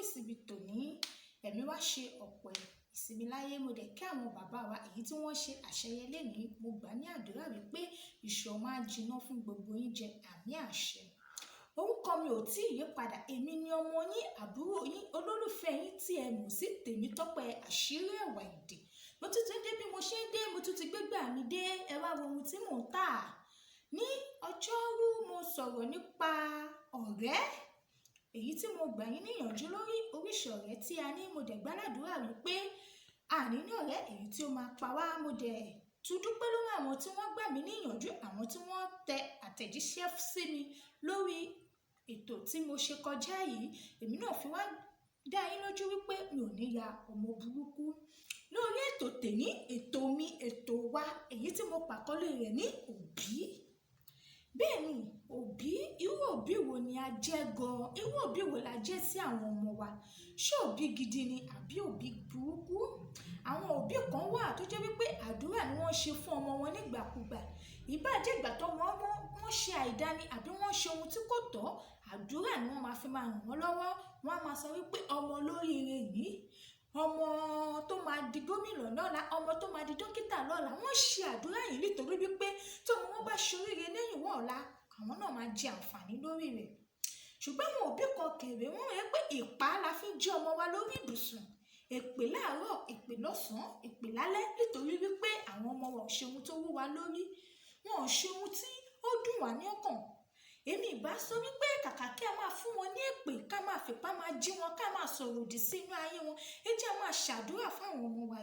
Ìsinmi tòní. Ẹ̀mí wá ṣe ọ̀pọ̀ ìsinmi láyé. Mo dẹ̀ kí àwọn bàbá wa èyí tí wọ́n ṣe àṣeyẹ lénìí. Mo gbà ní àdúrà wípé ìṣọ́ máa jiná fún gbogbo yín jẹ, àmín àṣẹ. Orúkọ mi ò tí ì yí padà. Èmi ni ọmọ yín, àbúrò yín, olólùfẹ́ yín tí ẹ mọ̀ sí Tèmítọ́pẹ́ Àṣírí Ẹ̀wà Èdè. Mo tún ti dé bí mo ṣe ń dé, mo tún ti gbégbá mi dé. Ẹ wá wo ohun tí mò ń tà. Ní ọjọ́rú, mo sọ̀rọ̀ nípa ọ̀rẹ́, èyí tí mo gbà yín níyànjú lórí oríṣi ọ̀rẹ́ tí a ní. Mo dẹ̀ gbàládùra wípé a ní ní ọ̀rẹ́ èyí tí ó máa pa wá. Mo dẹ̀ tún dúpẹ́ lọ́wọ́ àwọn tí wọ́n gbà mí níyànjú, àwọn tí wọ́n tẹ àtẹ̀jíṣẹ́ sí mi lórí ètò tí mo ṣe kọjá yìí. Èmi náà fi wá dá yín lójú wípé mi ò ní ya ọmọ burúkú. Lórí ètò tèní, ètò mi, ètò wa, èyí tí mo pàkọ́lé rẹ̀ ní òbí. Bẹ́ẹ̀ ni, òbí, irú òbí wo ni a jẹ́ gan-an? Irú òbí wo la jẹ́ sí àwọn ọmọ wa? Ṣé òbí gidi ni àbí òbí burúkú? Àwọn òbí kan wà tó jẹ́ wípé àdúrà ni wọ́n ṣe fún ọmọ wọn nígbàkúgbà. Ìbá jẹ́ ìgbà tó wọ́n ṣe àìda ni àbí wọ́n ṣe ohun tí kò tọ́, àdúrà ni wọ́n máa fi máa ràn wọ́n lọ́wọ́. Wọ́n á máa sọ wípé ọmọ olóríire yìí, ọmọ tó máa di gómìnà lọ́la, ọmọ tó máa di dókítà lọ́la. Wọ́n ṣe àdúrà yìí nítorí wípé tí ọmọ wọn bá ṣoríire lẹ́yìn wọ́n ọ̀la, àwọn náà máa jẹ àǹfààní lórí rẹ̀. Ṣùgbọ́n àwọn òbí kan kéré, wọ́n rò pé ìpá la fi ń jí ọmọ wa lórí ibùsùn. Èpè láàárọ̀, èpè lọ́sàn-án, èpè lálẹ́, nítorí wípé àwọn ọmọ wa ò ṣe ohun tó wú wa lórí. Wọn ò ṣe ohun tí ó dùn wá ní ọkàn. Èmi ìbá sọ wípé kàkà kí a máa fún wọn ní èpè, ká máa fipá máa jí wọn, ká máa sọ̀rọ̀ òdì sí inú ayé wọn, ẹ jẹ́ a máa ṣàdúrà fún àwọn ọmọ wa.